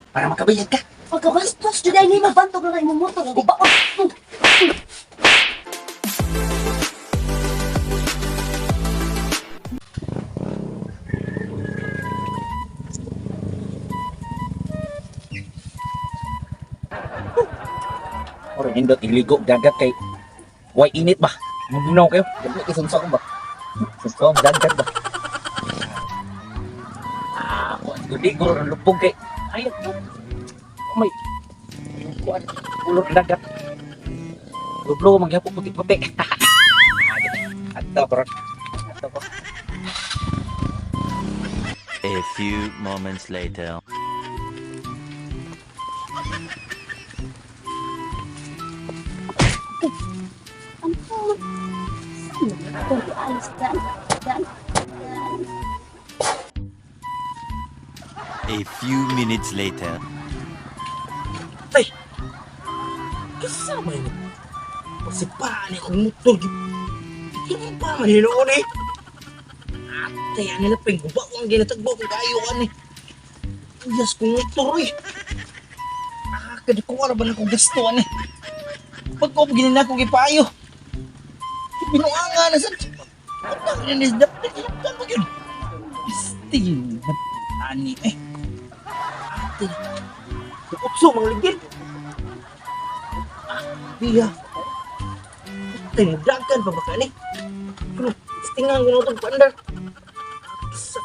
Para makabayad ka. Pagkabastos jud ay ni mabantog na imong motor ang gubaon. Ora nindot iligo dagat kay way init ba? Magunaw kayo. Dili kay sunsa ba? Sunsa ang dagat ba? Ah, kuan gudi guro ang lubog kay ay may kuan ulor ang dagat. Lublo magyapon puti-puti. Ato bro. Ato bro. A few moments later. Ano? Saan na ito? Alis dan dan dan. A few minutes later. Tay. Kasama yun. Pasipaan eh kung motor. Ito pa man hinuon eh. Ate, ano na ping guba ko ang ginatagbo kung kayo kan eh. Uyas kong motor eh. Ah, kadi ko wala ba na kong gastuan eh. Pag ko ginin ako gipayo. Binuanga na sa... Putang ina ni dapat kinabtan mo yun. Still, ani eh. Ate, utso mga ligid. Iya. Patay mo, dagan pa ba ka ni? Ano, tingan ko na itong pandar. Sa...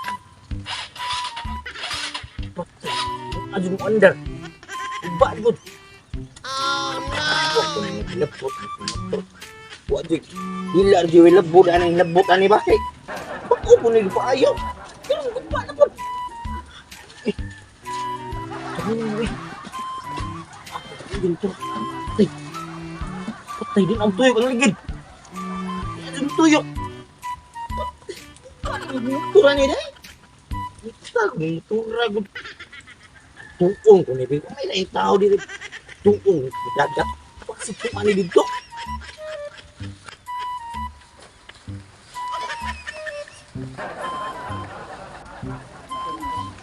Patay, adyo mo andar. Iba, good. Oh, no! Hilabot, motor. Wa di, hila di hilabot, anang hilabot, ani ba? Kay, bako po nila pa ayaw. Pero gupa na po. Eh, ano eh. Ako, ganito. Patay. Patay din ang tuyok ang ligid. Ang tuyok. Patay. Motora ni day. Tag motora gud. Tuong ko ni Bigo. May laing tao dito. Tuong dagat. Pagsipuan ni dito.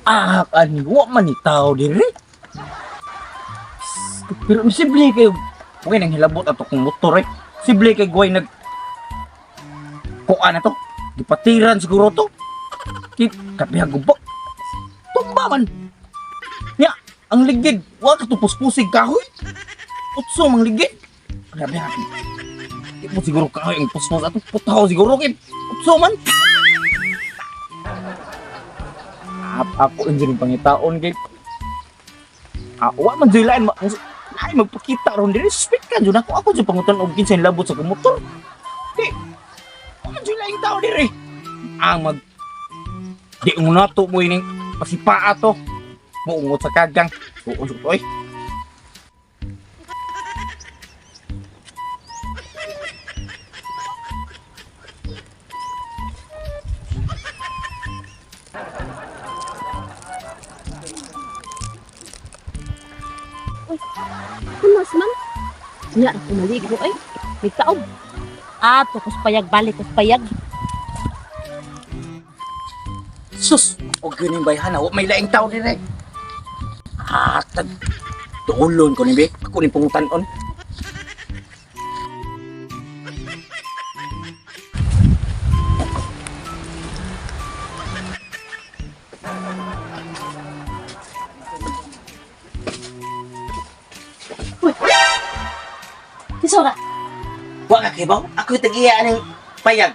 Ah, ani wa man ni tao diri. Pero simple kayo. Huwag nang hilabot ato kong motor eh. Simple kay guway nag... Kuan na to. Gipatiran siguro to. Ki kapihag gubo. Tumba man. Nya, ang ligid. Wa ka to puspusig kahoy. Utso mang ligid. Grabe ha. Di mo siguro kahoy ang puspos ato. Putaw siguro kay utso man. Ako engineering pangitaon kay. Ah, wa man jud lain ay magpakita ron diri suspect ka jud ako ako jud pangutan og kinsay labot sa akong motor. Di wa man jud laing tao diri. Ang mag di mo nato mo ining pasipaa to. Muungot sa kagang. Tuon sa oy. Kunas man. Nya ako maligo ay. May taob. Ah, tukos payag balik kus payag. Sus, og yun yung bayhana, wa may laing tao diri. Ah, tag tuulon ko ni be. Ako ni pangutan-on. Kinsa ka? Wa ka kibaw? Ako yung tagiya aning payag.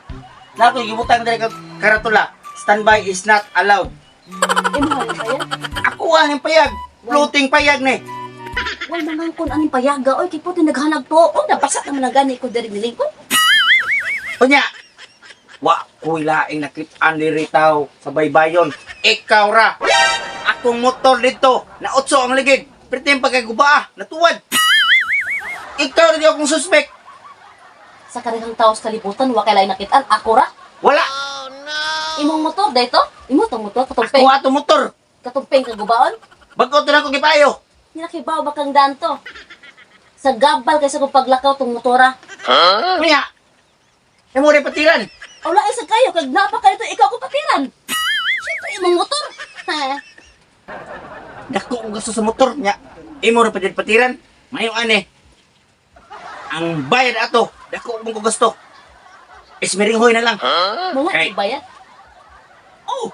Na ako gibutang diri ka karatula. Standby is not allowed. Imo ang payag. Ako ang payag. Floating payag ni. Way mangangkon aning payaga oy kay puti naghanag to. Oh, nabasa naman na gani ko diri nilingkod. Unya, wa ko'y laing nakit-an diri tao sa baybayon. Ikaw ra. Akong motor dito, nautso ang ligid. Perti yung pagkaguba, natuwad. Ikaw ra di akong suspect. Sa karihang tao sa kalibutan wa kay laing nakitaan ako ra. Wala. Imong motor dayto? Imo tong motor katumpeng. Ako ato motor. Katumpeng ka gubaon. Bago to na ko gipayo. Hinakibaw ba kang danto? Sa gabal kaysa kung paglakaw tong motora. Unya. Imo rin patiran. Wala ay sa kayo kag napa ka dito ikaw ko patiran. Siyempre imong motor. Ha. Dako ko gasto sa motor nya. Imo ra pa jud patiran. Mayo ani. Ang bayad ato, dako mo ko gasto. Ismiringhoy na lang. Mga Kay- bayad. Oh.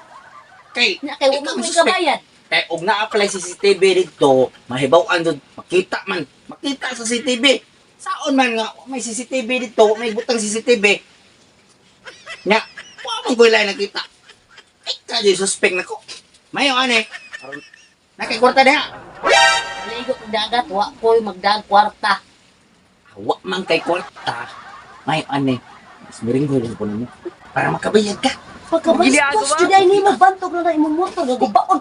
Kay Nya kay wa ikaw man ang ko'y suspect. kabayad. Kay og naa-apply CCTV dito, mahibaw-an jud, makita man, makita sa CCTV. Saon man nga may CCTV dito, may butang CCTV. Nya, wa man ko'y lain nakita. Ikaw jud suspect nako. Mayo ani. Nakay kwarta diha. Maligo kog dagat, wa ko'y magdaag kwarta. Wa man kay kwarta. Mayo ani. Ismiringhoy lang po nimo para makabayad ka. Pagkabastos jud ay nimo bantog na na imong motor gagubaon.